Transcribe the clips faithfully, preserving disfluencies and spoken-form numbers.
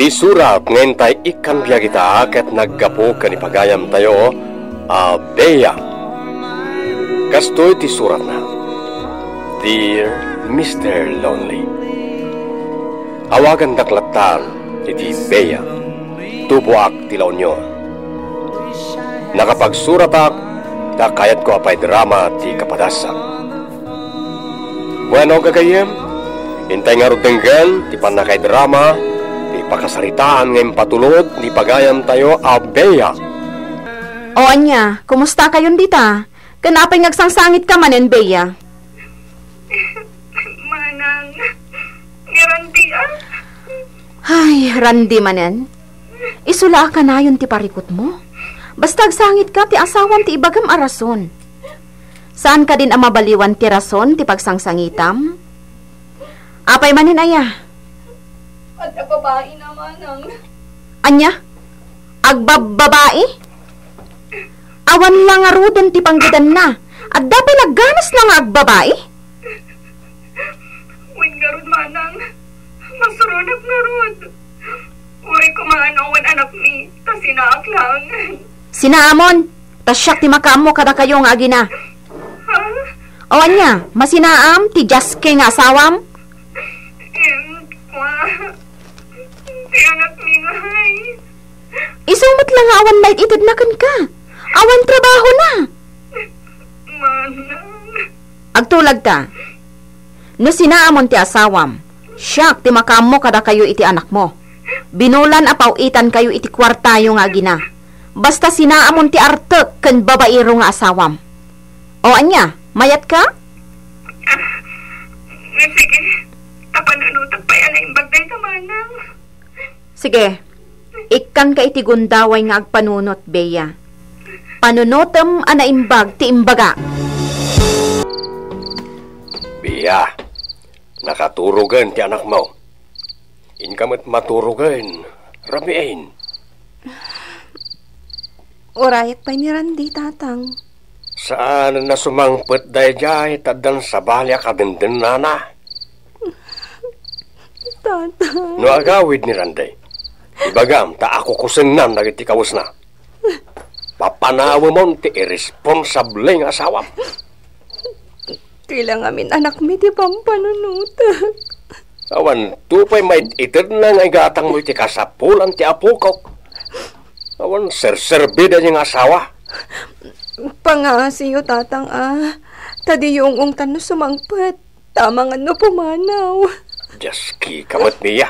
Ti surat nga intay ikkan biag ita ket naggapu ken ipagayamtayo a Bea. Kastoy ti suratna, "Dear Mister Lonely, awagandak lattan iti Bea. Tuboak ti La Union. Nakapagsurat ak ta kayatko a paidrama ti kapadasak." Bueno, gagayyem, intay ngarud denggen ti pannakaidrama ti pakasaritaan nga impatulod ni pagayamtayo a Bea. O ania, kumusta kayon dita? Ken apay nga agsangsangitka manen, Bea? Manang, ni Randy, ah. Ay, Randy manen. Isu la a kanayon ti parikutmo. Basta agsangitka ti asawam ti ibagam a rason. Saan kadin a mabaliwan ti rason ti pagsangsangitam? Apay manen aya? Adda babaina, manang. Ania? Agbabbabai? Awan la ngaruden ti panggedanna. Adda pay nagganas na nga agbabai? Wen ngarud, manang. Masuronak ngarud. Uray kumaano wen anakmi, ta sinaak lang. Sinaamon, ta siak ti makaammo kadakayo nga agina. Ha? O ania, masinaam ti Jaske nga asawam? Em, kwa. Ti anakmi ngay. Isu met la nga awan naititedna kenka. Awan trabahona. Manang. Agtulagka. No sinaamon ti asawam, siak ti makaammo kadakayo iti anakmo. Binulan a paw-itankayo iti kuartayo nga agina. Basta sinaamon ti artek ken babaero nga asawam. O ania, mayatka? Ah, sige. Ta panunotek pay a naimbag dayta, manang. Sige, ikkanka iti gundaway nga agpanunot, Bea. Panunotem a naimbag ti imbaga. Bea, nakaturogen ti anakmo. Inka met maturogen, Rabiin. Urayak pay ni Randy, tatang. Saan a sumangpet daydiay ta addan sabali a kadendennana. Tatang. No agawid ni Randy, ibagam ta akukusennan dagiti kawesna. Papanawemon ti irresponsable nga asawam. Kailangamin anakmi ti pampanunotek. Awan to pay maid-itedna nga igatangmo iti kasapulan ti apokok. Awan serserbi daydiay nga asawa. Pangaasiyo, tatang, a. Ta diyo ung-ungtan no sumangpet. Tama nga no pumanaw. Dios, kika met, Mia.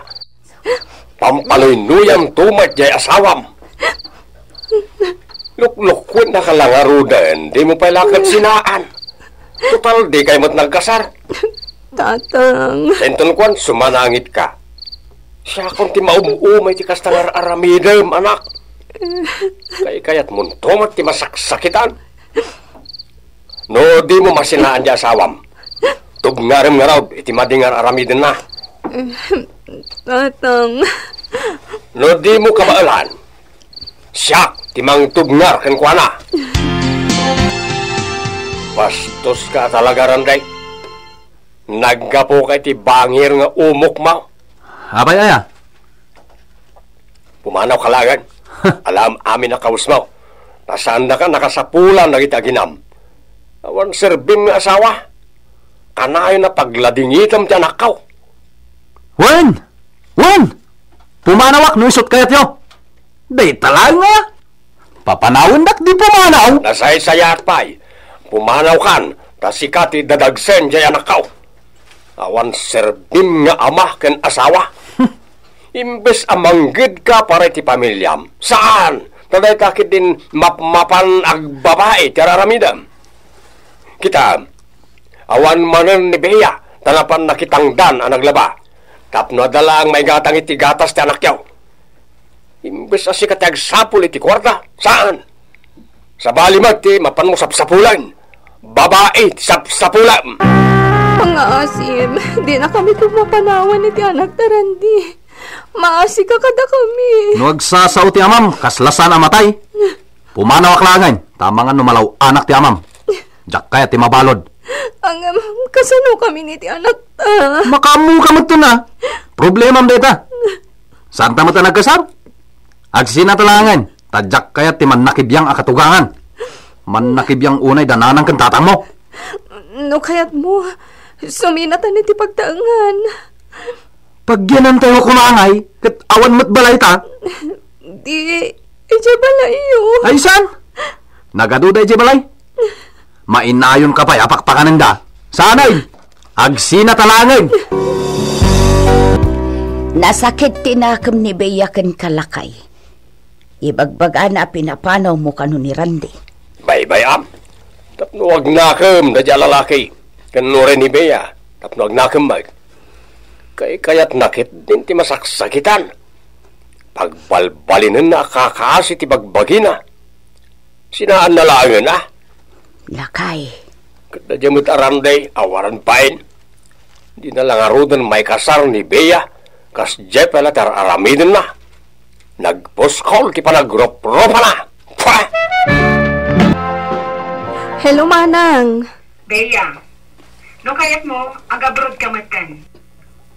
Pampanuynuyam to met jay asawam. Luklukuennaka la ngaruden, dimo pay la ket sinaan. Total, dikay met nagkasar. Tatang. Inton kuan, sumanangitka. Siakon ti maum-umay ti kasta nga ar-aramidem, anak. Kaykayatmon to met ti masaksakitan. No dimo masinaan ti asawam, tubngarem ngarud iti madi nga ar-aramidenna. Tatang. No dimo kabaelan, siak ti mangtubngar kenkuana. Bastoska a talaga, Randy. Naggapuka iti bangir nga umokmo. Apay aya? Pumanawka laengen. Alam amin a kawesmo. Ta saandaka nakasapulan dagiti aginam. Awan serbim nga asawa. Kanayon a pagladingitem ti anakko. Wen! Wen! Pumanawak no isut kayatyo. Dayta laeng nga. Papanawendak di pumanaw. Nasaysayaat pay. Pumanawkan, ta sika ti dadagsen jay anakko. Awan serbim nga ama ken asawa. Imbes a manggedka para iti pamiliam, saan? Ta dayta ketdin mapmapan agbabai ti ar-aramidem. Kita, awan manen ni Bea, ta napan nakitangdan a naglaba. Tapno adda laeng maigatang iti gatas ti anakyo. Imbes a sika ti agsapul iti kuarta, saan? Sabali met ti mapanmo sapsapulan. Babai ti sapsapulam. Pangaasim, dinakami pumapanawan iti anakta, Randy. Maasika kadakami. No agsasao ti amam, kasla saan a matay. Pumanawak laengen, ta amangan no malaw-anak ti amam. Diak kayat ti mabalud. Ngem, kasano kami iti anakta? Makaammoka met ken a. Problemam dayta. Saanta met a nagkasar? Agsinata laengen, ta diak kayat ti mannakibiang a katugangan. Mannakibiang unay da nanang ken tatangmo. No kayatmo, suminatan iti pagtaengan. Pagyanantayo koma ngay, ket awan met balayta. Di, idiay balayyo. Ay, saan? Nagaduda idiay balay? Mainayonka pay a pakpakanenda. Sanay! Agsinata laengen! Nasakit ti nakem ni Bea ken ka, lakay. Ibagbagana a pinapanawmo kano ni Randy. Baybay-am, tapno agnakem daydiay a lalaki ken uray ni Bea tapno agnakem met. Kaykayatna ketdin ti masaksakitan. Pagbalbalinenna a kakaasi ti bagbagina. Sinaanna laengen a. Lakay. Ket daydiay met a Randy, awanan pay. Dina la ngaruden maikasar ni Bea, kasdiay pay la ti ar-aramidenna. Nagpuskol ti panagruprupana. Pah! Hello, Manang. Bea, no kayatmo, agabrodka metten.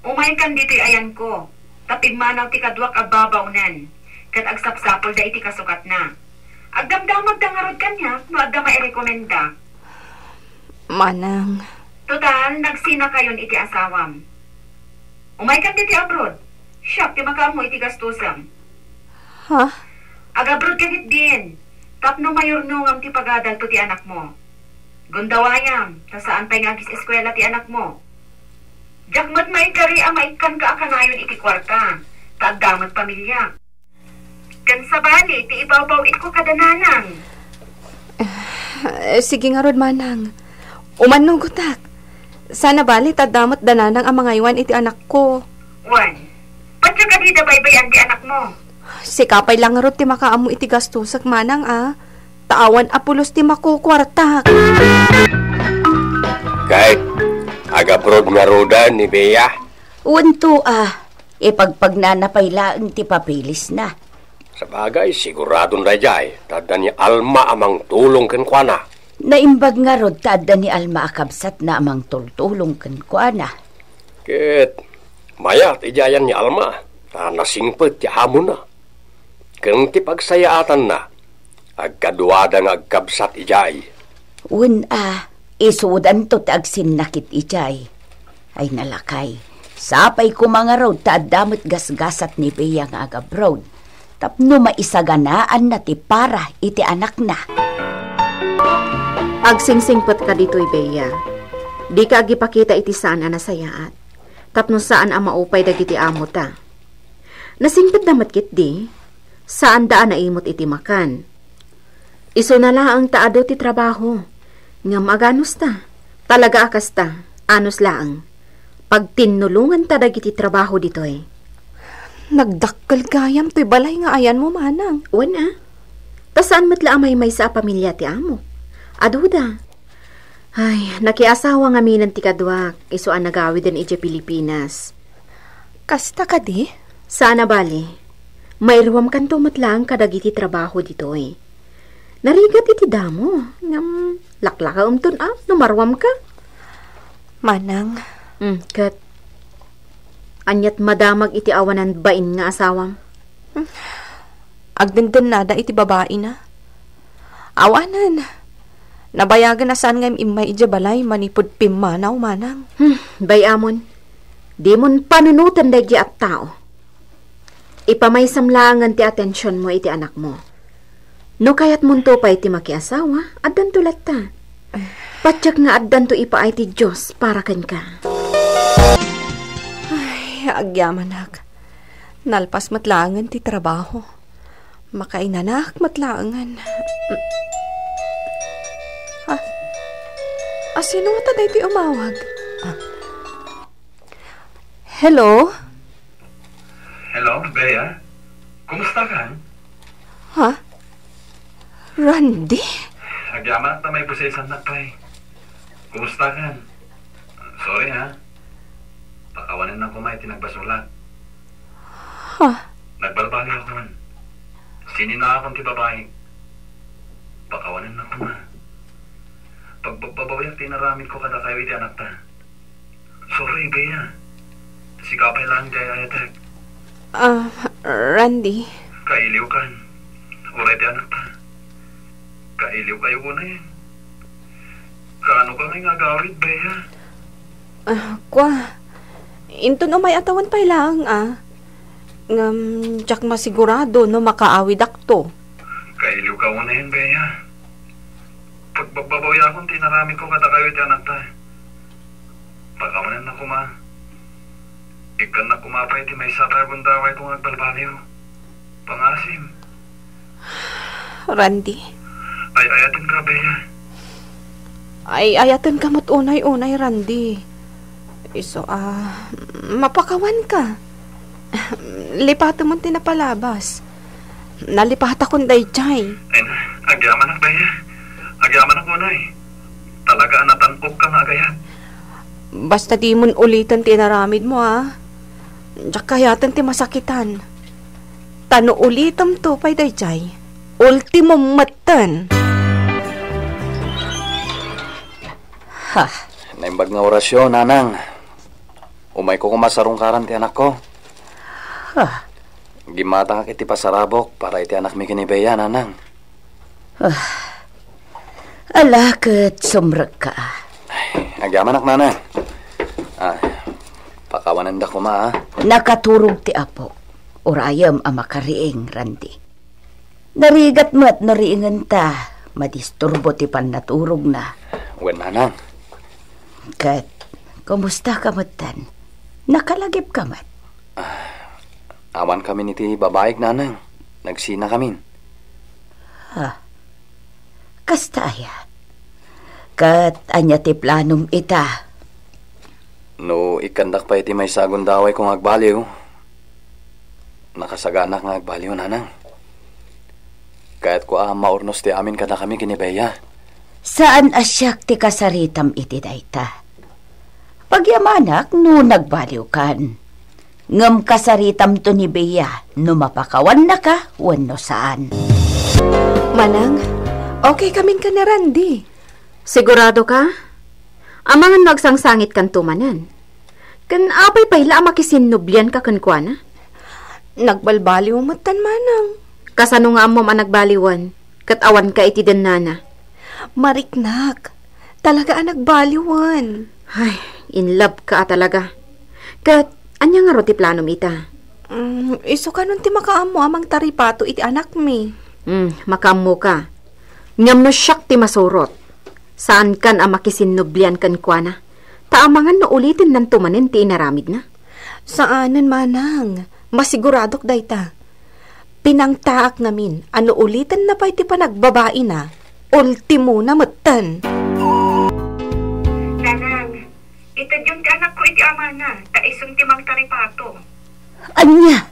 Umaykan ditoy ayanko, ta pimmanaw ti kaduak a babaunen, ket agsapsapulda iti kasukatna. Agdamdamagda ngarud kaniak no adda mairekomenda. Manang. Total, nagsinakayon iti asawam. Umaykan ditoy abroad. Siak ti makaammo iti gastosem. Ha? Agabrodka ketdin, tapno mayurnongam ti pagadalto ti anakmo. Gundawayam, ta saan pay nga agis-eskuela ti anakmo. Diak met maikari a maikkanka a kanayon iti kuarta, ta adda met pamiliak. Ken sabali ti ibawbaw-itko kada nanang. Eh, sige ngarud, Manang. Umannugotak. Saan a bali ta adda met da nanang a mangaywan iti anakko. Wen, patya kadi da baybay-an ti anakmo. Sika pay la ngarud ti makaammo iti gastosek, Manang, a. Ta awan a pulos ti makukuartak. Ket agabroad ngaruden ni Bea? Wen to, a. Ipagpagnana pay laeng ti papelisna. Sabagay, siguradon daydiay, ta adda ni Alma a mangtulong kenkuana. Naimbag ngarud ta adda ni Alma a kabsatna a mangtultulong kenkuana. Ket mayat idi ayan ni Alma, ta nasingpet ti amona. Ken ti pagsayaatanna, agkaduada nga agkabsat idiay. Wen a, isudanto ti agsinnakit idiay. Ay nalakay, sapay koma ngarud ta adda met gasgasat ni Bea nga agabroad, tapno maisaganaanna ti para iti anakna. Agsingsingpetka ditoy, Bea. Dika agipakita iti saan a nasayaat, tapno saan a maupay dagiti amota. Nasingpetda met ketdi, saanda a naimut iti makan. Isuna laeng ta adu ti trabaho, ngem aganusta? Talaga a kasta, anus laeng. Pagtinnulonganta dagiti trabaho ditoy. Nagdakkel gayam toy balay nga ayanmo, Manang. Wen a. Ta saan met la a maymaysa a pamilia ti amok. Aduda. Ay, nakiasawa ngaminen ti kaduak, isu a nagawiden idiay Pilipinas. Kasta kadi? Saan a bali. Mairuamkanto met laeng kadagiti trabaho ditoy. Narigat iti damo, ngem laklakaemton a no maruamka. Manang. Hmm, ket aniat madamag iti awanan bain nga asawam? Hmm. Agdendennada iti babaina. Awanen. Nabayagen a saan nga im-immay idiay balay manipud pimmanaw, Manang. Hmm, bay-amon. Dimon panunoten daydiay a tao. Ipamaysam laengen ti atensionmo iti anakmo. No kayatmonto pay ti makiasawa, addanto latta. Patiek nga addanto ipaay ti Dios para kenka. Ay, agyamanak. Nalpas met laengen ti trabaho. Makainanak met laengen. Ah, a, sino ta daytoy umawag? Ah. Hello? Hello, Bea? Kumusta ka? Ha? Randy? Agyamanak ta maibusesannak pay. Kumusta ka? Sorry, ha? Pakawanennak koma iti nagbasulat. Ha? Nagbalbaliwakon. Sininaakon ti babai. Pakawanennak koma. Pagbabbabawiak ti inaramidko kadakayo iti anakta. Sorry, Bea. Sika pay laeng ti ay-ayatek. Ah, Randy. Kailiwkan. Uray ti anakta. Kailiwkayo unay. Kaano ka ngay nga agawid, Bea? Ah, kwa. Inton umay a tawen pay laeng, ah. Ngem, diak masigurado no makaawidakto. Kailiwka unay, Bea. Pagbabbabawiakon ti inaramidko kadakayo iti anakta. Pakawanennak koma. Ikkannak koma pay ti maysa a gundawayko nga agbalbaliw. Pangaasim. Randy. Ay-ayatenka, Bea. Ay-ayatenka met unay-unay, Randy. Isu a, mapakawanka. Lipatem ti napalabas. Nalipatakon daydiay. Ay na, agyamanak, Bea. Agyamanak unay. Talaga a natan-okka nga agayat. Basta dimon uliten ti inaramidmo, a. Diak kayaten ti masakitan. Ta no ulitemto pay daydiay, ultimom metten. Ha. Naimbag nga orasyo, Nanang. Umayko koma sarungkaran ti anakko. Ha. Gimmatangak iti pasarabok para iti anakmi ken ni Bea, Nanang. Ah. Ala ket sumrekka. Ay, agyamanak, Nanang. Ah, pakawanenda koma, a. Nakaturog ti Apo. Urayem a makariing, Randy. Narigat met no riingenta, madisturbo ti pannaturogna. Wen, Nanang. Ket, kumusta ka metten? Nakalagipka met? Ah, awan kamin iti babaik, Nanang. Nagsina kamin. Ha? Kasta aya? Ket ania ti planom ita? No ikkandak pay ti maysa a gundawayko nga agbaliw, nakasaganak nga agbaliw, Nanang. Kayatko a maurnos ti amin kadakami ken ni Bea. Saan a siak ti kasaritam iti dayta. Pagyamanak no nagbaliwkan. Ngem kasaritamto ni Bea no mapakawannaka wenno saan. Manang, okay kamin ken ni Randy. Sigurado ka? Amangan no agsangsangitkanto manen. Ken apay pay la a makisinnublianka kenkuana? Nagbalbaliw metten, Manang. Kasano nga ammom a nagbaliwen? Ket awanka iti dennana. Mariknak, talaga a nagbaliwen. Ay, in love ka a talaga. Ket ania ngarud ti planom ita? Mm, isu kanon ti makaammo a mangtaripato iti anakmi. Mm, makaammoka. Ngem no siak ti masurot, saankan a makisinnublian kenkuana. Ta amangan no ulitennanto manen ti inaramidna. Saanen, Manang. Masiguradok dayta. Pinangtaak ngamin a no ulitenna pay ti panagbabaina, ultimona metten. Nanang, itedyon ti anakko iti amana, ta isun ti mangtaripato. Ania?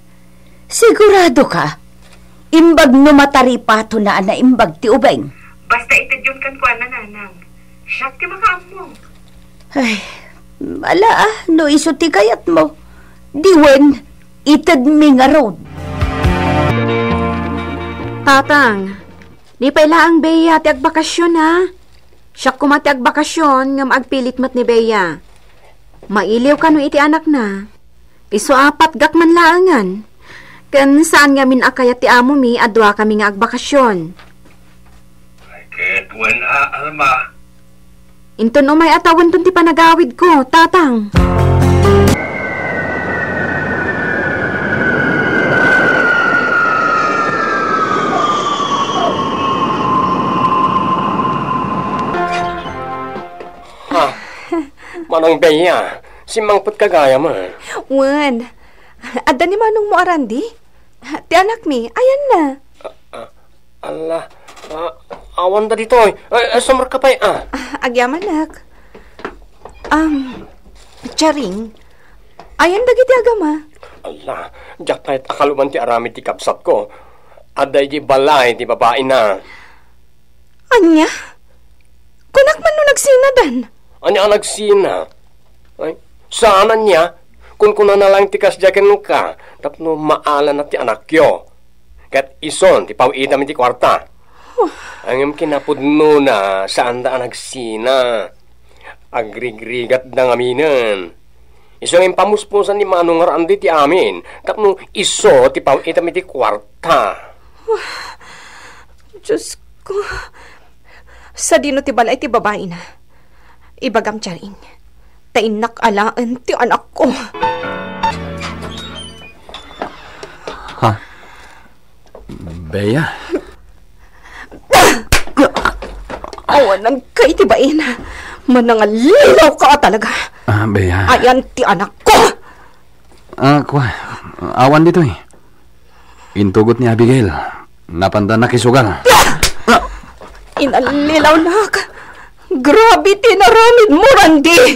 Sigurado ka? Imbag no mataripatona a naimbag ti ubing. Basta itedyon kenkuana, Nanang. Siak ti makaammo. Ay, ala, ah, no isu ti kayatmo. Di wen, itedmi ngarud. Tatang, di pay laeng Bea ti agbakasyon, ha? Siak koma ti agbakasyon, ngem agpilit met ni Bea. Mailiw kano iti anakna? Isu a patgak man laengen. Ken saan ngamin a kayat ti amomi a duakami nga agbakasyon. Ay, ket wen a, Alma. Inton umay a tawenton ti panagawidko, Tatang. Ha? Manang Bea, simmangpetka gayam, a. Wen, adda ni manongmo a Randy? Ti anakmi, ayanna? Ah, ah, ala, ah, awan da ditoy. Ay, ay, sumrekka pay, a. Ah, agyamanak. Um, Charing, ayan dagiti agama? Ala, diak kayat a kaluman ti aramid ti kabsatko. Adda idiay balay ti babaina. Ania? Kunak man no nagsinadan? Ania a nagsina? Ay, saan ania? Kunkunana laeng ti kasdiay kenka tapno maalana ti anakyo. Ket isun ti paw-itam iti kuarta. Huh. Ngem kinapudnona, saanda a nagsina. Agrigrigatda ngaminen. Isu nga impamuspusan ni Manong nga Randy ti amin tapno isu ti paw-itam iti kuarta. Diyos ko, sadino ti balay ti babaina? Ibagam, Charing, ta innak alaen ti anakko. Ha? Bea? Awananka iti bain. Manangallilaw ka talaga. Ah, Bea. Ayan ti anakko. Ah, kua. Awan ditoy. Intugot ni Abigail. Napanda nakisugal. Inallilawnak. Grabe ti naramid mo, Randy.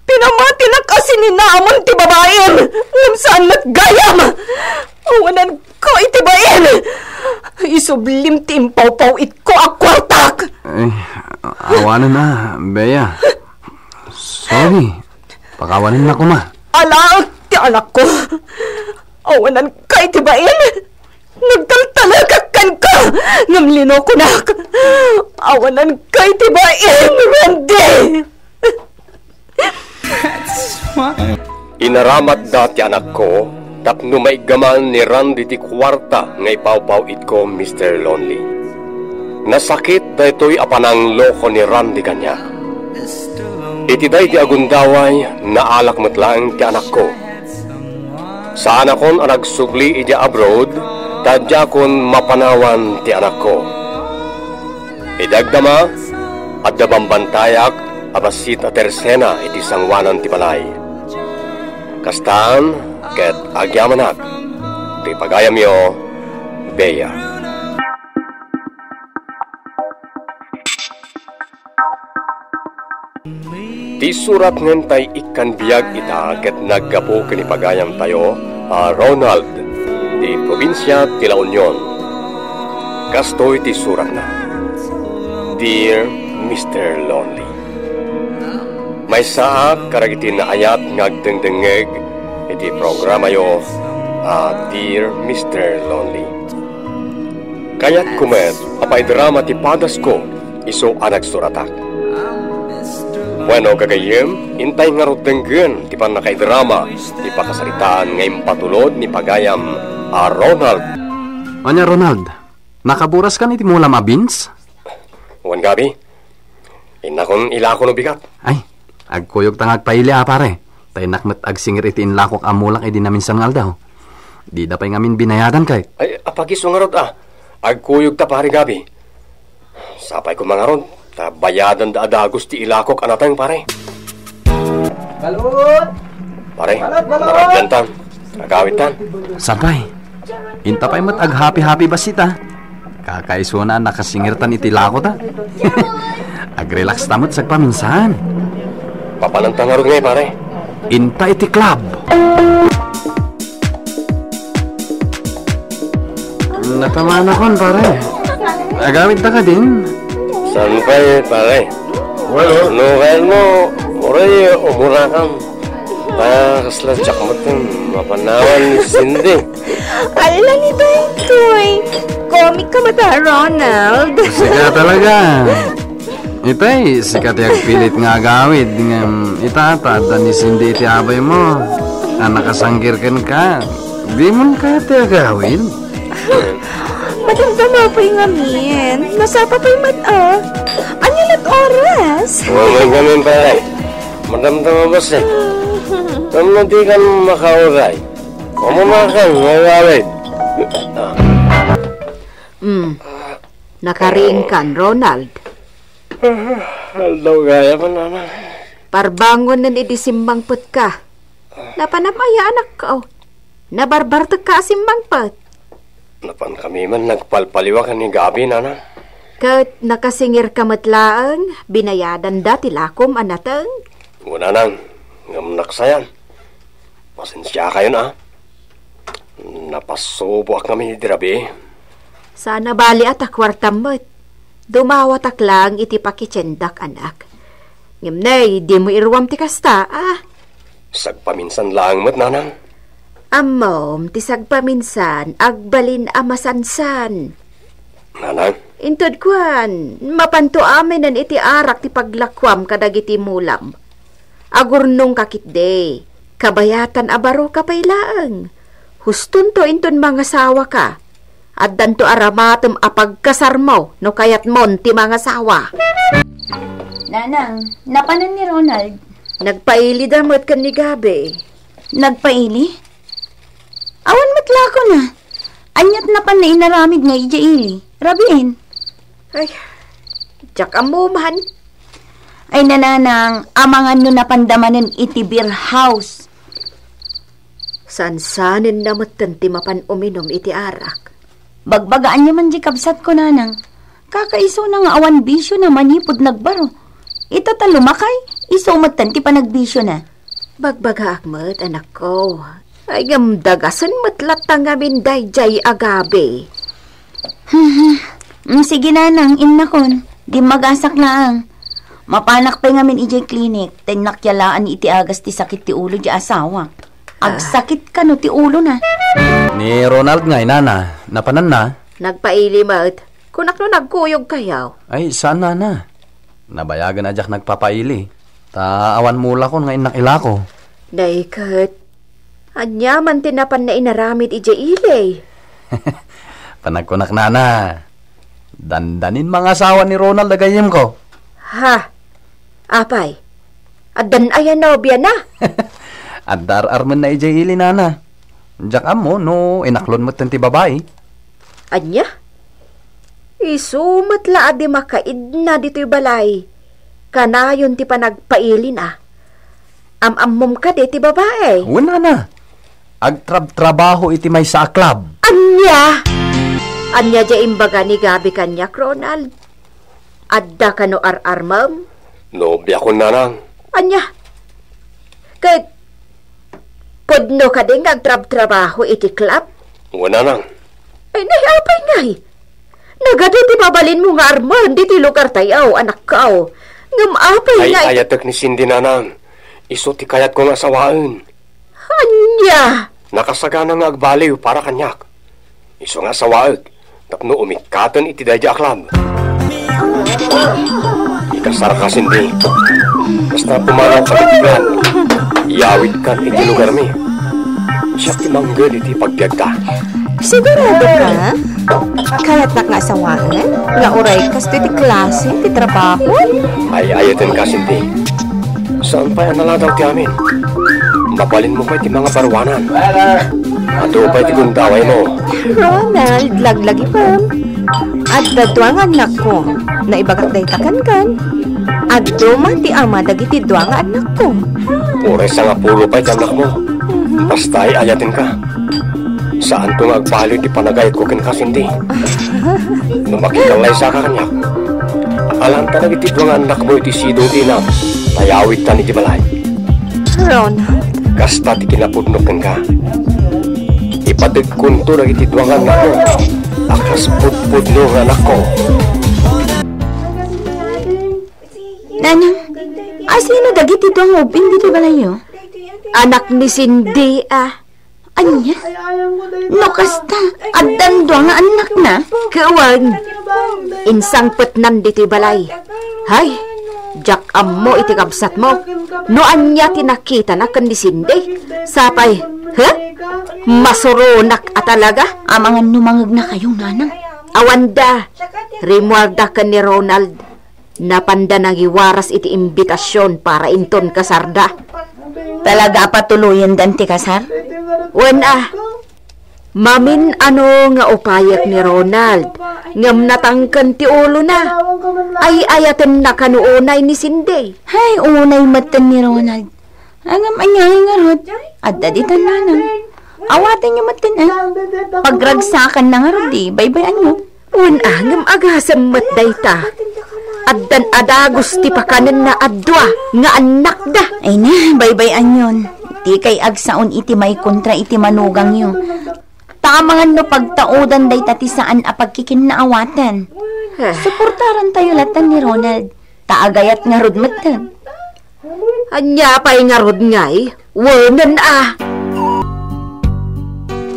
Pinamatinak a sininamon ti babaen, ngem saan met gayam. Awananko iti bain. Isublim ti impawpaw-itko a kuartak. Eh, awanen a, Bea. Sorry. Pakawanennak koma. Alaek ti anakko. Awananka iti bain. Nagtaltalekak kenka, ngem linokonak. Awananka iti bain, Randy. Inaramatda ti anakko tapno maiggaman ni Randy ti kuarta nga ipawpaw-itko, Mister Lonely. Nasakit daytoy a panangloko ni Randy kaniak. Iti daydi a gundaway, naalak met laeng ti anakko. Saanakon a nagsubli idiay abroad, ta diakon mapanawan ti anakko. Idi agdama, adda bambantayak a bassit a tersena iti sangoanan ti balay. Kastan ket agyamanak ti pagayamyo, Bea. Ti surat nga intay ikkan biag ita ket naggapu ken ipagayamtayo a Ronald, ti probinsia ti La Union. Kastoy ti suratna: Dear Mister Lonely, maysaak kadagiti naayat nga agdengdengngeg iti programayo a Dear Mister Lonely. Kayatko met a paidrama ti padasko isu a nagsuratak. Wenno, gagayyem, intay ngarud denggen ti pannakaidrama ti pakasaritaan nga impatulod ni pagayam a Ronald. Ania, Ronald? Nakaburaskan iti mulam a beans? Wen, gabi. Innakon ilako no bigat. Ay, agkuyogta nga agpaili a, pare. Ta innak met agsingir iti inlakok a mulak idi naminsan nga aldaw. Dida pay ngamin binayadan, kay. Ay, apag-isu ngarud a. Agkuyogta, pare, gabi. Sapay koma ngarud, ta bayadanda a dagus ti ilakok a nateng, pare. Balot! Pare, balot, balot! Maragdantan. Agawidtan. Sapay. Inta pay met aghapi-hapi bassit a. Kakaisuna a nakasingirtan iti lakota. Agrelaxta met sagpaminsan. Papananta ngarud ngay, pare. Inta iti club. Natamanakon, pare. Agawidta kadin? Saan pay, pare? Well, no, kaya mo, uray, umurakam. Ta, kasla diak met mapanawan ni Cindy. Ala ni daytoy. Komik ka met a, Ronald. Sika talaga. Itay, sika ti agpilit nga agawid, ngem ita, ta adda ni Cindy iti abay mo. A nakasangir kenka. Dimon kaya ti agawid? Madamdama pay ngamin. Nasapa pay met a. Ania lat oras? Ngamin, ngamin pay. Madamdama basta. Ngem no dikan makauray, umuna kan nga agawid. Mm. Nakariingkan, Ronald. Aldaw gayam, Nanang. Parbangonen idi simmangpetka. Napanam aya, anakko? Nabarbartekka a simmangpet? Napankami man nagpalpaliwa ken ni Gabi, Nanang. Ket nakasingirka met laeng, binayadanda ti lakom a nateng? Wen, Nanang, ngem naksayan. Pasensiakayon a. Napasuboak ngamin iti rabii. Saan a bali a ta kuartam met. Dumawatak laeng iti pakitiendak, anak. Ngem nay, dimo iruam ti kasta, a? Sagpaminsan laeng met, Nanang. Ammom, ti sagpaminsan, agbalin a masansan. Nanang? Inted kuan, mapanto aminen iti arak ti paglakuam kadagiti mulam. Agurnongka ketdi. Kabayatan a baroka pay laeng. Hustonto inton mangasawaka. Addanto a ramatem a pagkasarmo no kayatmon ti mangasawa. Nanang, napanan ni Ronald. Nagpailida met ken ni Gabi. Nagpaili? Awan met lakona. Aniat napan nga inaramid nga idiay ili? Rabien. Ay, diak ammo man. Ay, nanang, amangan no napanda manen iti beer house. Sansanenna metten ti mapan uminum iti arak. Bagbagaanyo man di kabsatko, nanang. Kakaisuna nga awan bisiona manipud nagbaro. Ita ta lumakay, isu metten ti panagbisiona. Bagbagaak met, anakko. Ay, ngem dagasen met latta ngamin daydiay a Gabi. Hmm, sige, nanang, innakon. Dimmagasak laeng. Mapanak pay ngamin idiay klinik, ta innak yalaan iti agas ti sakit ti ulo di asawak. Ah. Agsakit kano ti ulona. Ni Ronald ngay, nana, napananna? Nagpaili met. Kunak no nagkuyogkayo. Ay, saan, nana. Nabayagen a diak nagpapaili, ta awan mulakon nga innak ilako. Nay ket, ania man ti napanna inaramid idiay ili? Panagkunak, nana, dandanin mangasawa ni Ronald a gayyemko. Ha? Apay, addan aya nobiana? Adda ar-armenna idiay ili, nana. Diak ammo no inaklon metten ti babai. Ania? Isu met la a di makaidna ditoy balay. Kanayon ti panagpailina. Am-ammom kadi ti babai? Wen, nana. Agtrabtrabaho iti maysa a club. Ania? Ania diay imbaga ni Gabi kaniak, Ronald? Adda kano ar-armem? Nobiakon, nanang. Ania? Ket pudno kadi nga agtrabtrabaho iti club? Wen, nanang. Ay, nay, apay ngay? Nagadu ti mabalinmo nga armen ditoy lugartayo, anakko. Ngem apay ngay? Ay, ayatek ni Cindy, nanang. Isu ti kayatko nga asawaen. Ania? Nakasagana nga agbaliw para kaniak. Isu nga asawaek tapno umikkaten iti daydiay a club. Ikasarka, Cindy. Basta pumanawka iti club. Iyawidkan iti lugarmi. Siak ti mangged iti pagbiagta. Sigurado ka? Kayatnak nga asawaen? Nga uray kastoy ti klase ti trabaho? Ay, ayatenka, Cindy. Saan pay a naladaw ti amin? Mabalinmo pay ti mangabaruanan. Adu pay ti gundawaymo. Ronald, laglagipem. Adda dua nga annakko. Naibagak dayta kenkan. Adu man ti ama dagiti dua nga annakko. Uray sangapulo pay ti annakmo. Mhm. Basta ay-ayatenka. Saanto nga agbaliw ti panagayatko kenka, Cindy. No makikallaysaka kaniak, alanta dagiti dua nga annakmo iti sidong ti inam, ta iyawidtan iti balay. Ronald? Kasta ti kinapudno kenka. Ipategkonto dagiti dua nga annakmo a kas pudpudno nga annakko. Nanang, asino dagiti dua nga ubbing ditoy balayyo? Anak ni Cindy, ah. Ania? No kasta, addan dua nga annakna? Ket wen, insangpetnan ditoy balay. Hay, diak ammo iti kabsatmo. No ania ti nakitana ken ni Cindy? Sapay, he? Masuronak a talaga? Amangan no mangegnakayo, nanang. Awanda, rimmuarda ken ni Ronald. Napanda nangiwaras iti imbitasion para inton kasarda. Talaga a patuloyendan ti kasar? Wen a, mamin-ano nga upayek ni Ronald, ngem natangken ti ulona. Ay-ayatenna kano unay ni Cindy. Hay, unay metten ni Ronald. Ngem ania ngarud? Adda ditan, nanang. Awatenyo metten, eh. Pagragsakanna ngarud, di baybay-anyo. Wen a, ngem agasem met dayta. Addan a dagus ti pakanenna a dua nga annakda. Ay na, baybay-anyon. Dikay agsaon iti maikontra iti manugangyo. Ta amangan no pagtaudan dayta ti saan a pagkikinnaawatan. Eh. Suportarantayo latta ni Ronald. Ta agayat ngarud metten. Ania pay ngarud ngay? Wenen a.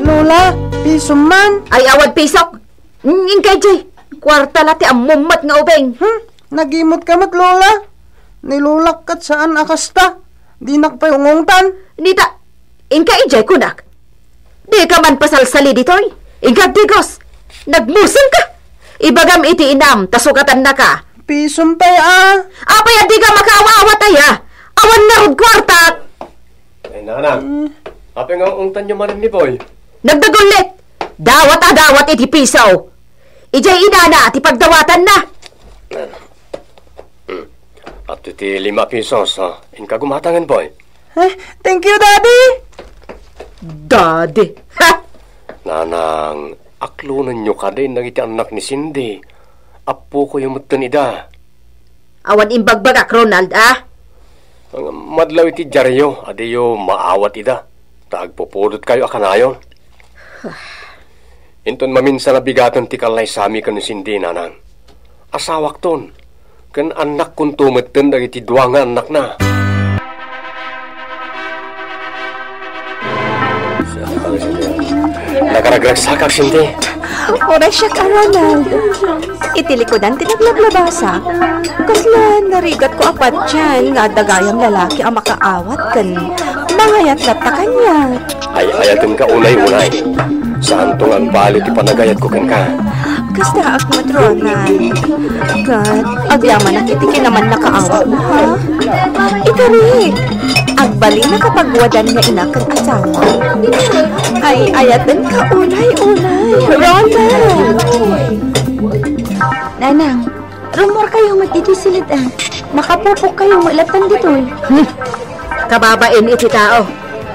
Lola, pisom man. Ay, awan pisok. Inkay, Jay. Kuarta la ti ammom met nga ubing. Hmm? Nagimot ka met, Lola. Ni Lolak ket saan a kasta. Dinak pay ungungtan. Nita, inka idiay kunak. Dika man pasalsali ditoy. Inka digos. Nagmusengka. Ibagam iti inam, ta sukatannaka. Pisom pay a. Apay a dika makaawa-awat aya? Awan ngarud kuartak. Ay, nanang. Mm. Apay nga ungungtanyo manen ni Boy? Nagdagullit. Dawat a dawat iti piso. Idiay inana ti pagdawatanna. Hmm. At iti lima pisos, ha? Inka gumatangen, Boy. Eh, thank you, Daddy. Daddy? Ha? Nanang, aklonenyo kadin dagiti annak ni Cindy. Appokoyo metten ida. Awan imbagbagak, Ronald, a? Madlaw iti diario, adiyo maawat ida. Ta agpupudotkayo a kanayon. Inton maminsan a bigaten ti kallaysami ken ni Cindy, nanang. Asawakton, ken annakkonto metten dagiti dua nga annakna. Nakaragragsakak, Cindy. Uray siak a, Ronald. Iti likudan ti naglablabasa, kasla narigatko a patien nga adda gayam lalaki a makaawat ken mangayat latta kaniak. Ay-ayatenka unay-unay. Saanto nga agbalin ti panagayatko kenka. Kastaak met, Ronald. Ket agyamanak iti kinamannakaawatmo, ha? Ikarik, agbalinak a pagwadan nga ina ken asawa. Ay-ayatenka unay-unay, Ronald. Nanang, rummuarkayo met ditoy siled, a. Makapupokkayo met latta ditoy. Hmm. Kababain iti tao.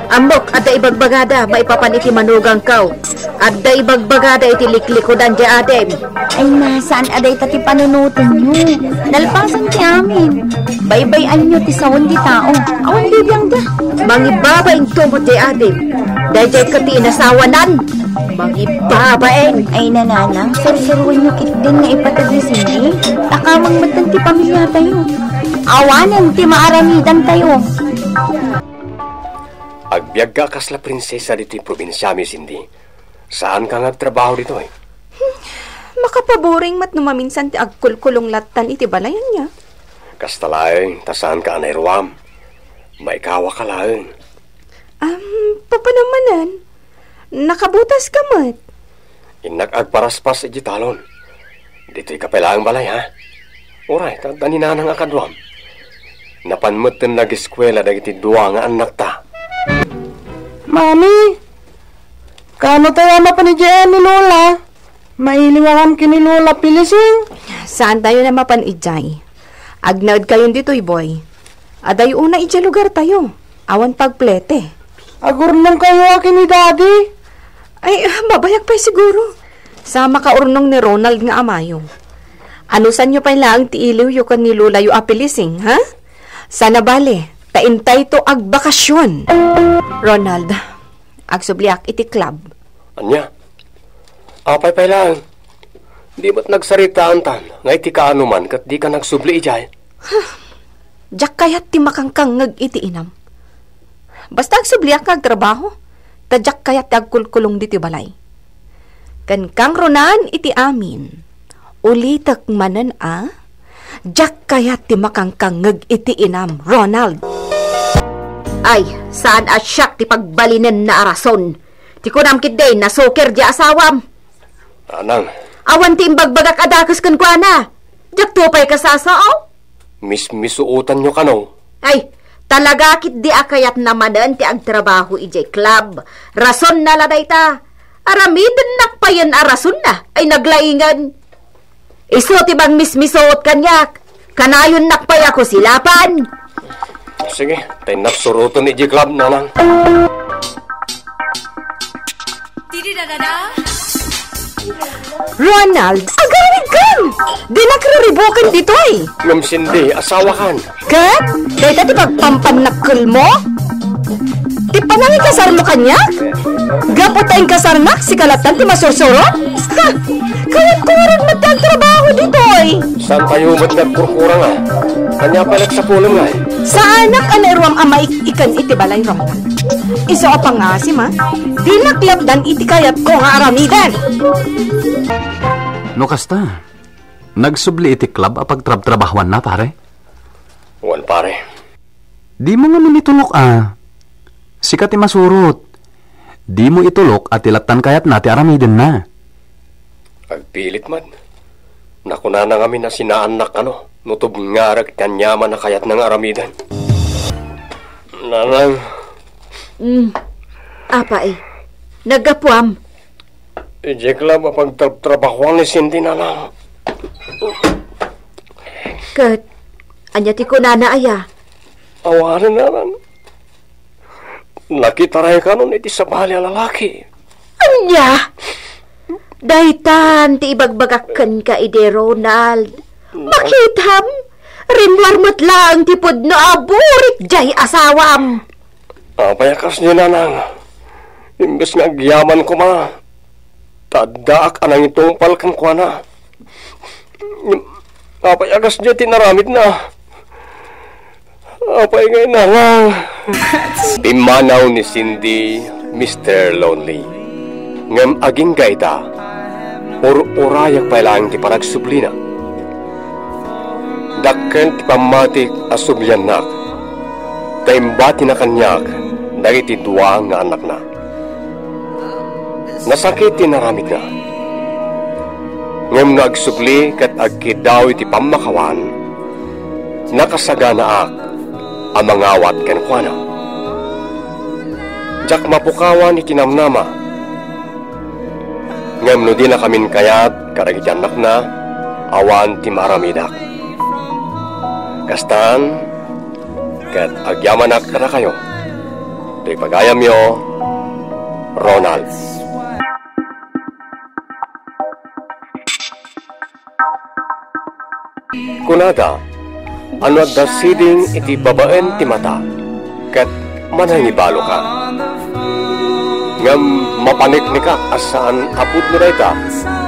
Ammok, adda ibagbagada maipapan iti manugangko. Adda ibagbagada iti liklikudan diay adim. Ay na, saan a dayta ti panunotenyo. Nalpasen ti amin. Baybay-anyo ti sawen ti tao. Awan bibiangda. Mangibabainto met diay adim. Daydiay ket ti inasawanan. Mangibabain. Ay, nanang, sursuroenyo ketdin nga ipateg ni Cindy. Takamang metten ti pamiliatayo. Awanen ti maaramidantayo. Agbiagka a kasla prinsesa ditoy probinsiami, Cindy. Saanka nga agtrabaho ditoy. Hmm, makapaboring met no maminsan ti agkulkulong lattan iti balay, ania? Kasta laeng, ta saanka a nairuam. Maikawaka laeng. Am, papanam manen? Nakabutaska met. Innak agparaspas iti talon. Ditoyka pay laeng balay, ha? Uray, ta adda ni nanang a kaduam. Napan metten nageskuela dagiti dua nga annakta. Mami, kaano tayo a mapan idiay ni Lola? Mailiw a ngem ken ni Lola Pilising. Saantayo a mapan idiay. Agnaedkayon ditoy, Boy. Adayo unay idiay lugartayo. Awan pagplete. Agurnongkayo a ken ni Daddy. Ay, mabayag pay siguro. Sa makaurnong ni Ronald nga amayo. Anusanyo pay laeng ti iliwyo ken ni Lolayo a Pilising, ha? Sana bale, ta intayto agbakasyon. Ronald, agsubliak iti club. Ania? Apay pay laeng? Di met nagsaritaantan nga iti kaanoman ket dika nagsubli idiay? Diak kayat ti makangkangngeg iti inam. Basta agsubliak nga agtrabaho, ta diak kayat ti agkulkulong ditoy balay. Ken kangrunan iti amin, ulitek manen a, diak kayat ti makangkangngeg iti inam, Ronald. Ay, saan a siak ti pagbalinenna a rason. Ti kunam ketdi, nasuker diay asawam. Anang. Awan ti imbagbagak a dakes kenkuana. Diakto pay kasasao. Mismisuotanyo kano? Ay, talaga ketdi a kayatna manen ti agtrabaho idiay club. Rasonna la dayta. Aramidennak payen a rasonna. Ay, naglaingen. Isu ti mangmismisuot kaniak. Kanayonnak pay a kusilapan. Sige, ta innak suroten idiay club, nanang. Ronald, agawidkan! Dinak riribuken ditoy! Ngem Cindy, asawakan. Ket, dayta ti pagpampannakkelmo? Ti panangikasarmo kaniak? Gapu ta inkasarnak, sika lattan ti masursuro? Ha! Kayatko ngarud met ti agtrabaho ditoy. Saantayo met nga agkurkurang, a? Ania pay la ti sapulem, ngay? Saanak a nairuam a maik-ikan iti balay, Ronald. Isu a pangasim, a? Dinak lapdan iti kayatko nga aramiden. No kasta, nagsubli iti club a pagtrabtrabahuanna, pare? Wen, pare. Dimo ngamin itulok a. Sika ti masurot. Dimo itulok a ti lattan kayatna ti aramidenna. Agpilit met. Nakunana ngamin a sinaannak kano no tubngarek ti aniaman a kayatna nga aramiden. Nanang. Mm. Apa, eh? Naggapuam? Idiak la mapagtrabtrabahoan ni Cindy, nanang. Ket, ania ti kunana aya? Awanen, nanang. Nakitaray kanon iti sabali a lalaki. Ania? Daytan ti ibagbagak kenka idi, Ronald. Makitam, rimmuar met laeng ti pudno a burit diay asawam. Apay a kasdi, nanang? Imbes nga agyaman koma, ta addaak a nangitungpal kenkuana. Apay a kasdi ti inaramidna? Apay ngay, nanang? Pimmanaw ni Cindy, Mister Lonely. Ngem agingga ita, ur-urayak pay laeng ti panagsublina. Dakkel ti pammatik a subliannak, ta imbatina kaniak dagiti dua nga annakna. Nasakit ti inaramidna. Ngem no agsubli ket agkiddaw iti pammakawan, nakasaganaak a mangawat kenkuana. Diak mapukawan iti namnama. Ngem no dinakamin kayat kadagiti annakna, awan ti maaramidak. Kastan, ket agyamanak kadakayo, toy pagayamyo, Ronald. Kunada, a no adda siding iti babaen ti mata, ket manangibaloka. Ngem mapaniknikak a saan a pudno dayta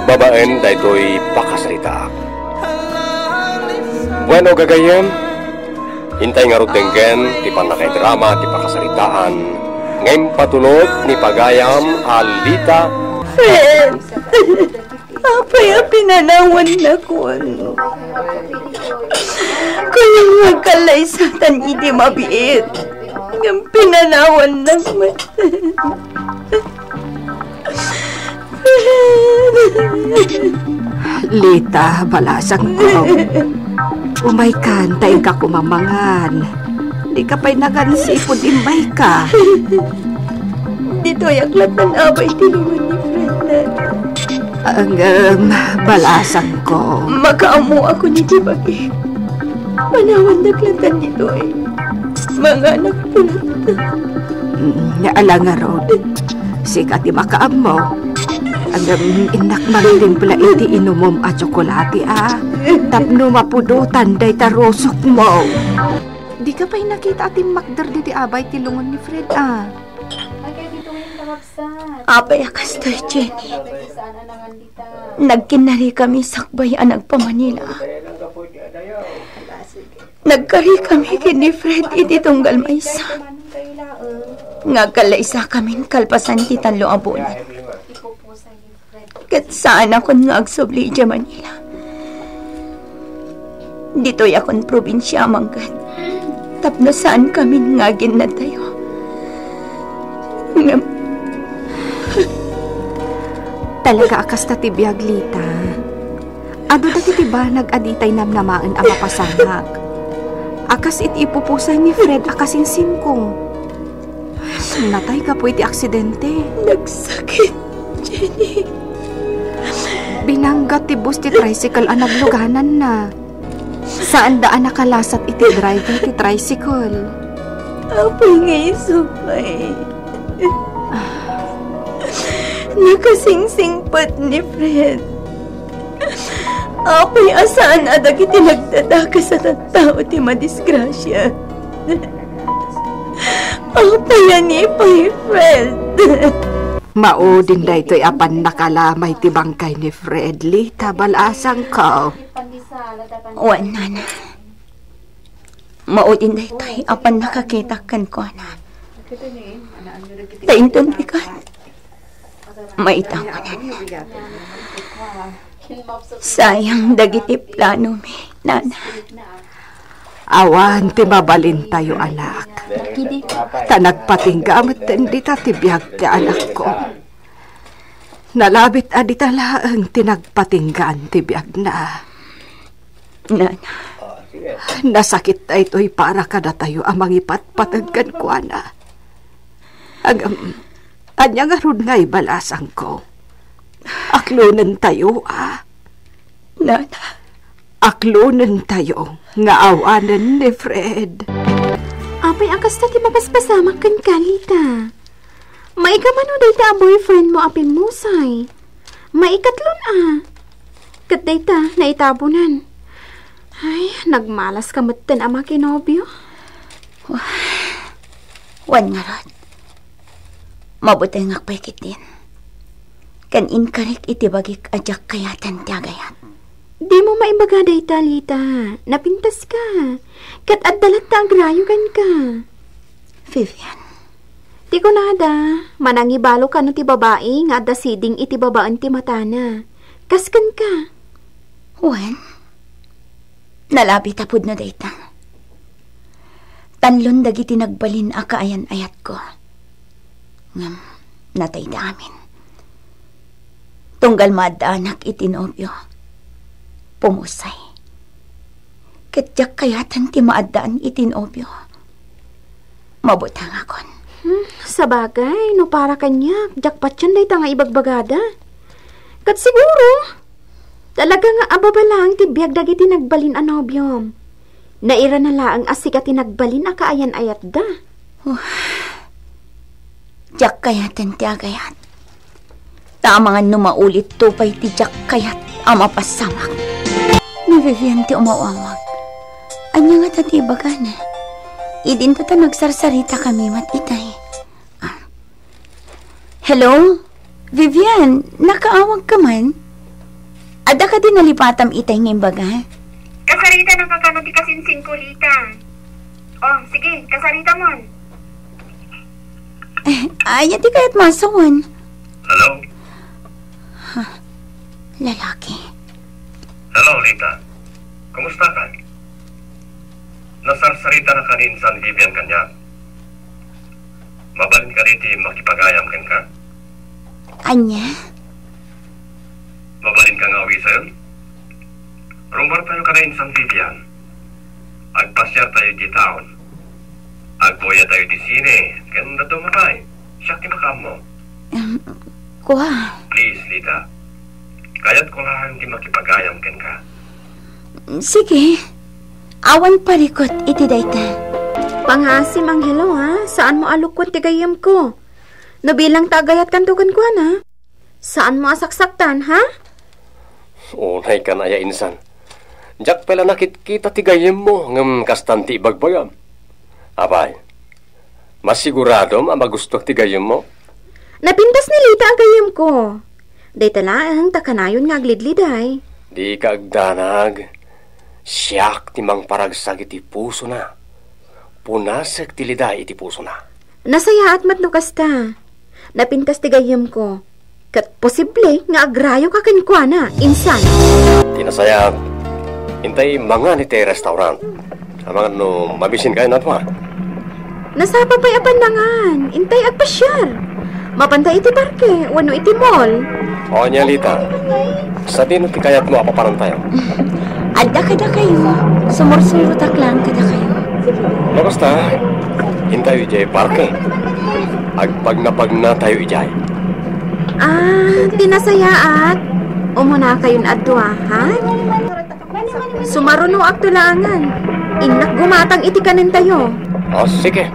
babaen daytoy pakasaritaak. Bueno, gagayyem, intay ngarud denggen ti pannakaidrama ti pakasaritaan nga impatulod ni pagayam a Lita. Friend! Apay a pinanawannakon? Kayat nga agkallaysatan iti mabiit. Ngem pinanawannak met. Lita, balasangko. Umaykan, ta inka koma mangan. Dika pay nangansipud immayka. Ditoyak lattan abay ti lungon ni Fred, Nana. Ngem, balasangko. Makaammoakon iti bagik. Panawandak lattan ditoy. Manganak ko latta. Mm, ala ngarud. Sika ti makaammo. Ngem, innak mangtimpla iti inumom a tsokolate, a. Tapno mapudotan dayta rusokmo. Dika pay nakita a timmakder ditoy abay ti lungon ni Fred, a. Apay a kastoy, Jenny? Nagkinnarikami sakbay a nagpa-Manila. Nagkarikami ken ni Fred iti tunggal maysa. Nga agkallaysakamin kalpasan ti tallo a bulan. Ket saanakon nga agsubli idiay Manila. Ditoyakon probinsia a mangted tapno saankamin nga aginnadtayo. Ngem, talaga a kasta ti biag, Lita. Adu dagiti banag a ditay namnamaen a mapasamak. A kas iti ipupusay ni Fred a kasinsinko. Natay gapu iti aksidente. Nagsakit, Jenny. Binangga ti bus ti tricycle a naglugananna. Saanda a nakalasat iti driver ti tricycle. Apay nga isu pay? Nakasingsingpet ni Fred. Apay a saan a dagiti nagdadakes a tattao ti madisgrasia? Apay a ni pay, Fred? Maudin daytoy a pannakalamay ti bangkay ni Fred, Lita, balasangko. Wen, Nana. Maudin daytoy a pannakakitak kenkuana. Ta inton pikan, maitawanan. Sayang dagiti planomi, Nana. Awan ti mabalintayo, anak. Ta nagpatingga metten dita ti biag ti anakko. Nalabit a dita laeng ti nagpatinggaan ti biagna. Nana. Nasakit daytoy para kadatayo a mangipatpateg kenkuana. Agam, ania ngarud nga ibalasangko? Aklonentayo, a? Nana. Aklonentayo nga awanen ni Fred. Apay a kasta ti mapaspasamak kenka, Lita? Maikamano dayta a boyfriend mo a pimmusay? Maikatlon a. Ket dayta, naitabonan. Ay, nagmalas ka metten a makinobio. Wen ngarud, mabutengak pay ketdin. Ken inkarik iti bagik a diak kayaten ti agayat. Dimo maibaga dayta, Lita. Napintas ka. Ket adda latta agrayo kenka. Vivian. Ti kunada, manangibalo kano ti babai nga adda siding iti babaen ti matana. Kas kenka. Wen, nalabit a pudno dayta. Tanlon dagiti nagbalin a kaayan-ayatko. Ngem natayda amin. Tunggal maaddaanak iti nobio, pumusay. Ket diak kayaten ti maaddaan iti nobio. Mabutengakon. Hmm, sabagay, no para kaniak, diak patien dayta nga ibagbagada. Ket siguro, talaga nga ababa laeng ti biag dagiti nagbalin a nobiom. Nairana laeng a sika ti nagbalin a kaayan-ayatda. Oh, diak kayaten ti agayat. Ta amangan no maulitto pay ti diak kayat a mapassamak. Ni Vivian ti umaw-awag. Ania ngata ti ibagana? Idinto ta nagsarsarita kami met itay. Ah. Hello? Vivian, nakaawag ka man? Adda kadi nalipatam itay nga imbaga? Kasarita, nakakano ti kasinsinko, Lita? Oh, sige, kasarita mon. Eh, ania ti kayat masawen? Hello? Huh, lalaki. Hello, Lita. Kumusta ka? Nasarsarita na kadi insan Vivian kaniak. Mabalin kadi ti makipagayam kenka? Ania? Mabalin ka nga awisan? Rummuartayo kada insan Vivian. Agpasiartayo iti town. Agbuyaatayo iti sine, ken dadduma pay. Siak ti makaammo. Em, kua. Please, Lita. Kayatko laeng ti makipagayam kenka. Sige. Awan parikut iti dayta. Pangngaasim, Angelo, ha? Saanmo a lukuen ti gayyemko. No bilang ta agayatkanto kenkuana, saanmo a saksaktan, ha? Unay ka aya, insan. Diak pay la nakitkita ti gayyemmo, ngem kastan ti ibagbagam. Apay, masiguradom a magustuak ti gayyemmo? Napintas ni Lita a gayyemko. Dayta laeng ta kanayon nga aglidliday. Dika agdanag. Siak ti mangparagsag iti pusona. Punasek ti liday iti pusona. Nasayaat met no kasta. Napintas ti gayyemko. Ket posible nga agrayoka kenkuana, insan. Ti nasayaat, intay mangan iti restaurant. Amangan no mabisinkayo a dua. Nasapa pay a pannangan, intay agpasiar. Mapanta iti parke, wenno iti mall. O, ania, Lita? Sadino ti kayatmo a papanantayo? Adda kadakayo, sumursurotak laeng kadakayo. No kasta, intayo idiay parke. Agpagnapagnatayo idiay. Ah, ti nasayaat. Umunakayon a dua, ha? Sumarunoakto laengen. Innak gumatang iti kanentayo. O, sige.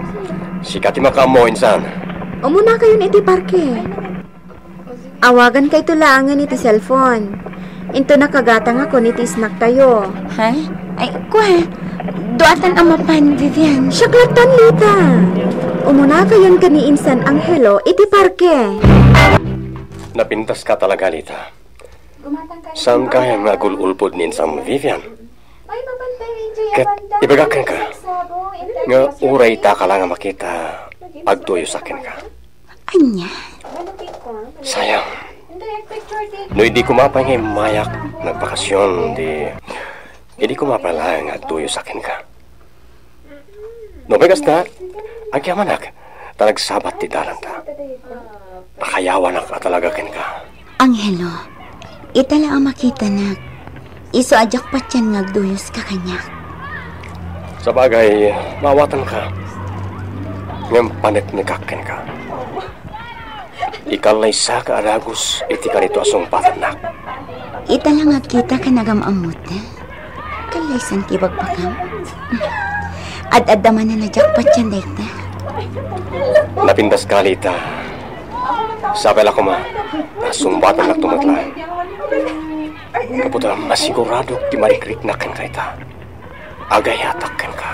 Sika ti makaammo, insan. Umunakayon iti parke. Awagankayto laengen iti cellphone. Into nakagatangakon iti snacktayo. Ha? Ay, kua, duatan a mapan, Vivian. Siak latta, Lita. Umunakayon ken ni insan Angelo iti parke. Napintaska talaga, Lita. Saanka nga agul-ulpod ni insan Vivian. Ket ibagak kenka nga uray ita ka la nga makita, agduyosak kenka. Ania? Sayang. No idi koma pay nga immayak, nagbakasyon, di, idi koma pay laeng nga agduyosak kenka. No, kasta, agyamanak, ta nagsabat ti dalanta. Nakayawanak a talaga kenka. Angelo, ita la a makitanak, isu a diak patien nga agduyos ka kaniak. Sabagay, maawatanka. Ngem paneknekak kenka. Ikallaysaka a dagus iti kanito a sungbatannak. Ita la nga agkita ken agam-ammota. Kallaysan ti bagbagam. Ad-adda manen a diak patien dayta. Napindaska, Lita. Sapay la koma, sungbatannak met laeng. Gapu ta masiguradok ti marikriknak kenka ita. Agayatak kenka.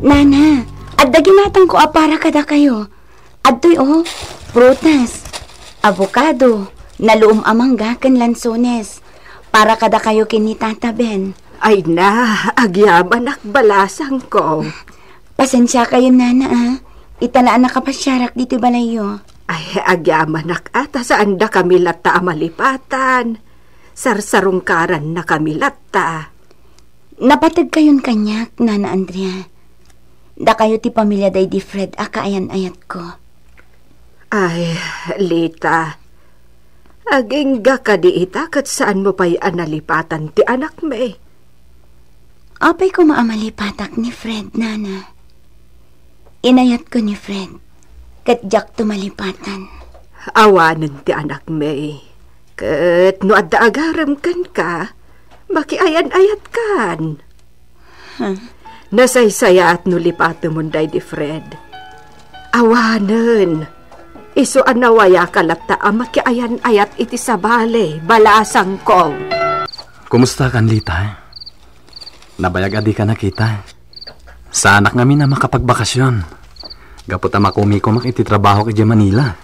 Nana, adda ginatangko a para kadakayo. Adtoy, o, prutas, abokado, naluom a mangga ken lansones. Para kadakayo ken ni Tata Ben. Ay na, agyamanak, balasangko. Pasensiakayon, Nana, a. Ita la a nakapasiarak ditoy balayyo. Ay, agyamanak a, ta saandakami latta a malipatan. Sarsarungkarannakami latta. Napategkayon kaniak, Nana Andrea. Dakayo ti pamiliada idi Fred a kaayan-ayatko. Ay, Lita. Agingga kadi ita ket saanmo pay a nalipatan ti anakmi? Apay koma a malipatak ni Fred, Nana. Inayatko ni Fred, ket diakto malipatan. Awanen ti anakmi. Ket no adda agarem kenka, makiayan-ayatkan. Huh? Nasaysayaat no lipatemon daydi Fred. Awanen. Isu a nawayaka latta a makiayan-ayat iti sabali, balasangko. Kumustakan, Lita? Nabayag a dika nakita. Saanak ngamin a makapagbakasyon. Gapu ta makumikomak iti trabahok idiay Manila.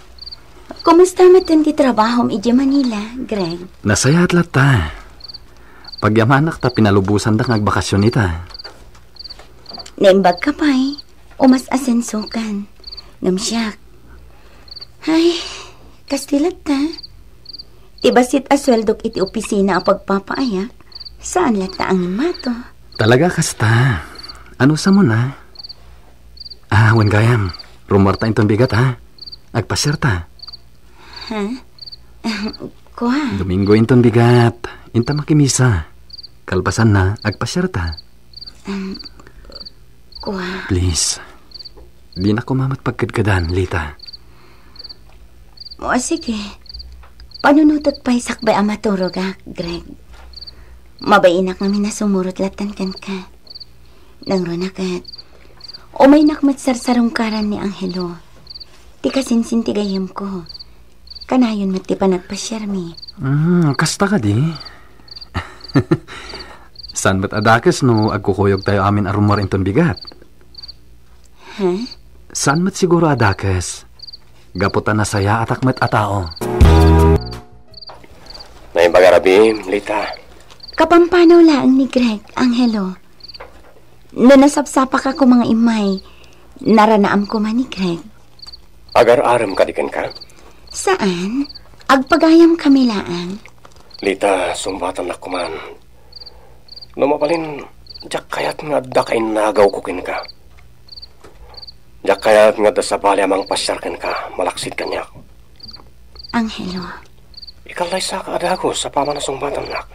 Kumusta met ti trabahom idiay Manila, Greg? Nasayaat latta. Pagyamanak ta pinalubosandak nga agbakasyon ita. Naimbag ka pay, umas-asensokan. Ngem siak, ay, kasta latta. Ti bassit a sueldok iti opisina a pagpapaayak, saan latta a ngimmato. Talaga kasta. Ano sa mo na? Ah, wen gayam, rummuarta inton bigat, ha? Agpasiarta. Ha? Kua? Domingo inton bigat. Inta makimisa. Kalpasanna, agpasiarta. Um, kua? Please. Dinak koma met pagkedkedan, Lita. O, sige. Panunotek pay sakbay a maturogak, Greg. Mabainak ngamin a sumurot lattan kenka. Nangruna ket, umaynak met sarsarungkaran ni Angelo. Ti kasinsin ti gayyemko. Kanayon met ti panagpasiarmi. Hmm, kasta kadi? Saan met a dakes no agkukuyogtayo amin a rummuar inton bigat? Ha? Saan met siguro a dakes? Gapu ta nasayaatak met a tao. Naimbag a rabii, Lita. Kapampanaw laeng ni Greg, Angelo. No nasapsapaka koma nga immay, naranaam koma ni Greg. Agar-arem kadi kenka? Saan. Agpagayam kami laeng. Lita, sungbatannak koman. No mabalin, diak kayat nga adda kainnagawko kenka. Diak kayat nga adda sabali a mangpasiar kenka, malaksid kaniak. Angelo. Ikallaysaka a dagus apaman a sungbatannak.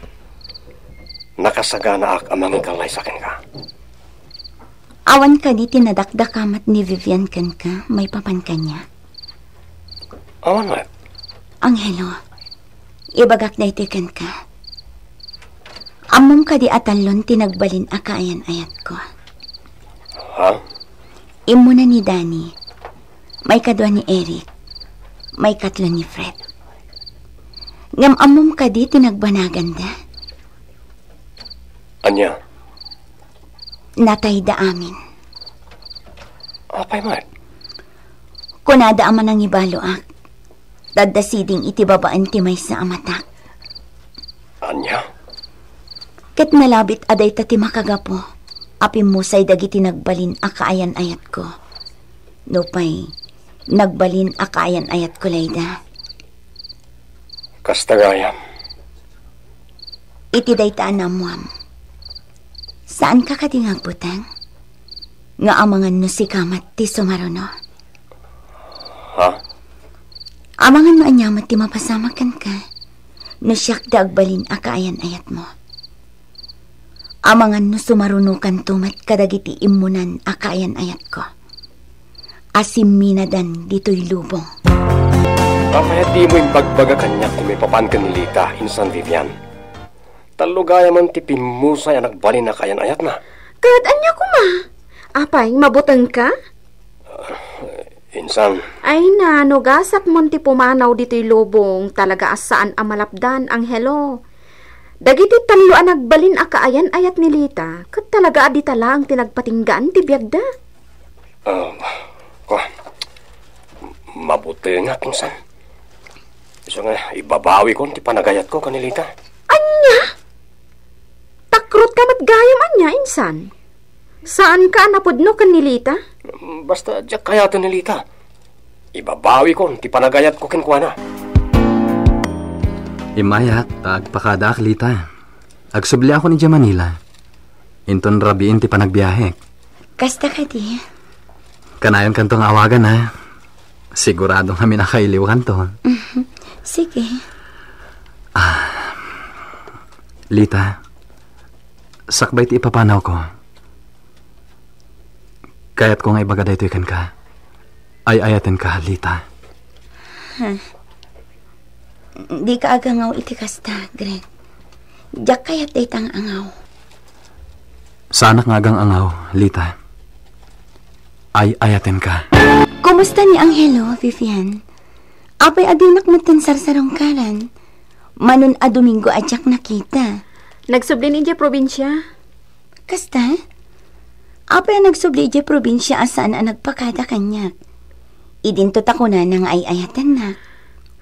Nakasaganaak a mangikallaysa kenka. Awan kadi ti nadakdakamat ni Vivian kenka maipapan kaniak? Awan met. Angelo, ibagak daytoy kenka. Ammom kadi a tallon ti nagbalin a kaayan-ayatko? Ha? Immuna ni Danny, maikadua ni Eric, maikatlo ni Fred. Ngem ammom kadi ti nagbanaganda? Ania? Natayda amin. Apay met? Kunada a manangibaloak, ta adda siding iti babaen ti maysa a matak. Ania? Ket nalabit a dayta ti makagapu a pimmusay dagiti nagbalin a kaayan-ayatko. Nupay, nagbalin a kaayan-ayatko layda. Kasta gayam. Iti dayta a naammoam, saanka kadi nga agbuteng? Nga amangan no sika met ti sumaruno. Ha? Amangan no ania met ti mapasamak kenka, no siak ti agbalin a kaayan-ayatmo. Amangan no sumarunokanto met kadagiti immunan a kaayan-ayatko a simminadan ditoy lubong. Apay a dimo imbagbaga kaniak ti maipapan ken ni Lita, insan Vivian? Tallo gayamen ti pimmusay a nagbalin a kaayan-ayatna. Ket ania koma? Apay, mabutengka? Insan. Ay na, no gasatmon ti pumanaw ditoy lubong, talaga a saan a malapdan, Angelo. Dagiti tallo a nagbalin a kaayan-ayat ni Lita, ket talaga a dita laeng ti nagpatinggaan ti biagda. Ah, kua, mabutengak, insan. Isu nga, ibabawikon ti panagayatko ken ni Lita. Ania? Takrotka met gayam ania, insan? Saanka a napudno ken ni Lita? Basta diak kayaten ni Lita. Ibabawikon ti panagayatko kenkuana. Immayak ta agpakadaak, Lita. Agsubliakon idiay Manila. Inton rabiin ti panagbiahek. Kasta kadi? Kanayonkanto nga awagan, ha? Sigurado nga minakailiwkanto. Mhm. Sige. Ah, Lita, sakbay ti ipapanawko, kayatko nga ibaga daytoy kenka. Ay-ayatenka, Lita. Ha? Dika agangaw iti kasta, Greg. Diak kayat dayta nga angaw. Saanak nga agang-angaw, Lita. Ay-ayatenka. Kumusta ni Angelo, Vivian? Apay a dinak metten sarsarungkaran? Manon a Domingo a diak nakita. Nagsublin idiay probinsia. Kasta? Apay a nagsubli idiay probinsia a saan a nagpakada kaniak? Idinto ta kunana nga ay-ayatennak.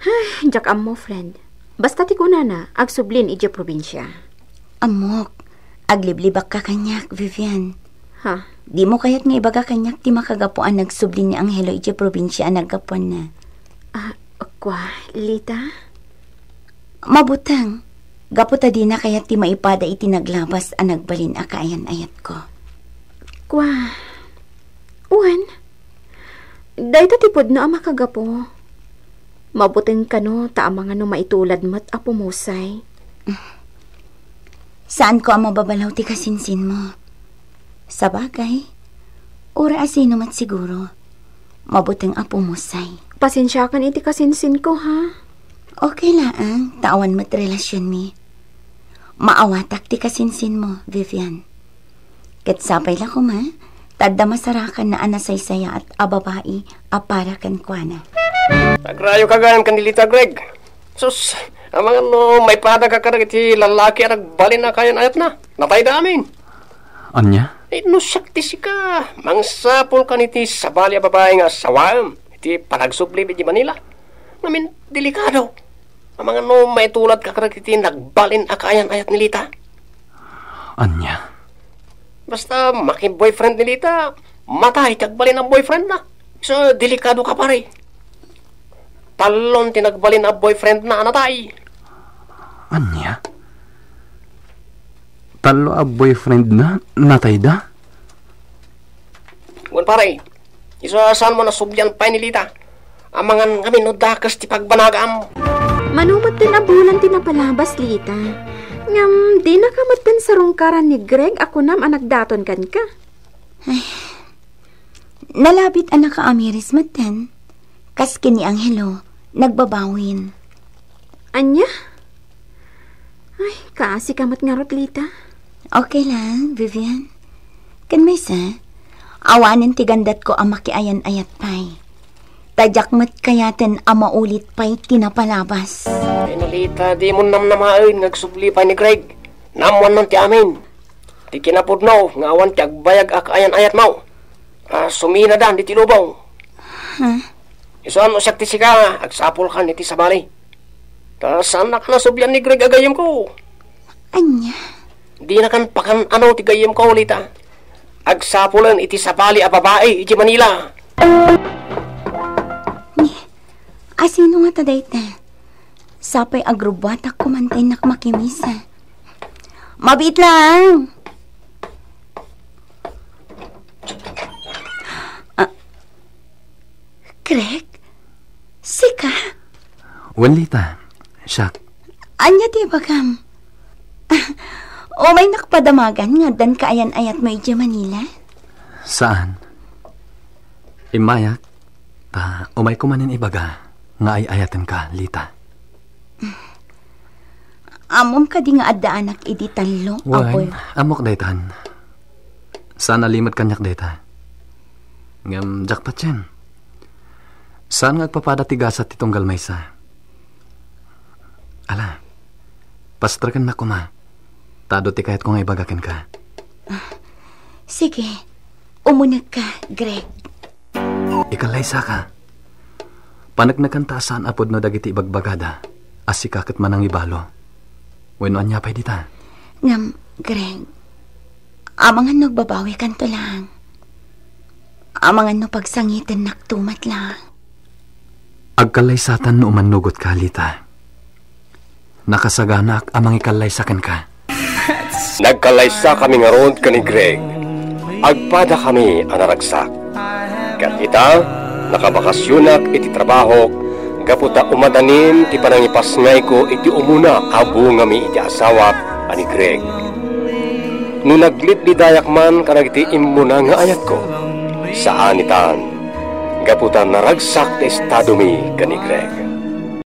Ay, diak ammo, friend. Basta ti kunana, agsublin idiay probinsia. Ammok, agliblibakka kaniak, Vivian. Ha? Dimo kayat nga ibaga kaniak ti makagapu a nagsubli ni Angelo idiay probinsia a naggapuanna? Ah, kua, Lita? Mabuteng, gapu ta dina kayat ti maipada iti naglabas a nagbalin a kaayan-ayatko. Kua, wen, dayta ti pudno a makagapu. Mabuteng kano ta amangan no maitulad met a pumusay. Saanko a mababalaw ti kasinsinmo. Sabagay, uray a sino met siguro, mabuteng a pumusay. Pasensiakan iti kasinsinko, ha? Okay laeng, ta awan met relasionmi. Maawatak ti kasinsinmo, Vivian. Ket sapay la koma, ta adda masarakanna a nasaysayaat a babai a para kenkuana. Agrayoka gayam ken ni Lita, Greg. Sus, amangan no maipadaka kadagiti lallaki a nagbalin a kaayan-ayatna. Natayda amin. Ania? Eh, no siak ti sika, mangsapulkan iti sabali a babai nga asawaem iti panagsublim iti Manila. Ngamin, delikado. Amangan no maituladka kadagiti nagbalin a kaayan-ayat ni Lita. Ania? Basta makiboyfriend ni Lita, matay ti agbalin a boyfriendna. So, delikado ka, pare. Tallon ti nagbalin a boyfriendna a natay. Ania? Tallo a boyfriendna natayda? Wen, pare, isu a saanmo a nasublian pay ni Lita. Amangan ngamin no dakes ti pagbanagam. Mano metten a bulan ti napalabas, Lita. Ngem dinaka metten sarungkaran ni Greg a kunam a nagdaton kenka. Ay, nalabit a nakaamiris metten. Kas ken ni Angelo, nagbabawin. Ania? Ay, kaasi ka met ngarud, Lita. Okay lang, Vivian. Ken maysa, awanen ti gandatko a makiayan-ayat pay. Ta diak met kayaten a maulit pay ti napalabas. Ay, Lita, dimo namnamaen nga agsubli pay ni Greg. Naammoannan ti amin. Ti kinapudno nga awan ti agbayag a kaayan-ayatmo a suminadan ditoy lubong. Ha? Isu a no siak ti sika, agsapulkan iti sabali. Ta saannak a nasublian ni Greg a gayyemko. Ania? Dinakan pakan-ano ti gayyemko, Lita. Agsapulen iti sabali a babai iti Manila. Ni, asino ngata dayta? Sapay agrubbuatak koma ta innak makimisa. Mabiit lang! Wen, Lita, siak. Ania ti ibagam? Umaynak padamagan nga addan kaayan-ayatmo idiay Manila? Saan. Immayak, ta umayko manen ibaga nga ay-ayatenka, Lita. Ammom kadi nga addaanak idi tallo a Wen, bulan? Ammok daytan. Saan a limed kaniak dayta. Ngem diak patien. Saan nga agpapada ti gasat ti tunggal maysa. Ala, pastrekennak koma. Ta adu ti kayatko nga ibaga kenka. Sige, umunegka, Greg. Ikallaysaka. Paneknekan ta a saan a pudno dagiti ibagbagada a sika ket manangibalo. Wenno ania pay dita? Ngem, Greg, amangan no agbabawikanto laeng. Amangan no pagsangitennakto met laeng. Agkallaysatan no umannugotka, Lita. Nakasaganaak a mangikallaysa kenka. Nagkallaysakami ngarud ken ni Greg. Agpadakami a naragsak. Ket ita, nakabakasionak iti trabahok gapu ta umadanin ti panangipasngayko iti umuna a bungami iti asawak a ni Greg. No naglitlidayak man kadagiti immuna nga ayatko, saan itan, gapu ta naragsak ti estadomi ken ni Greg.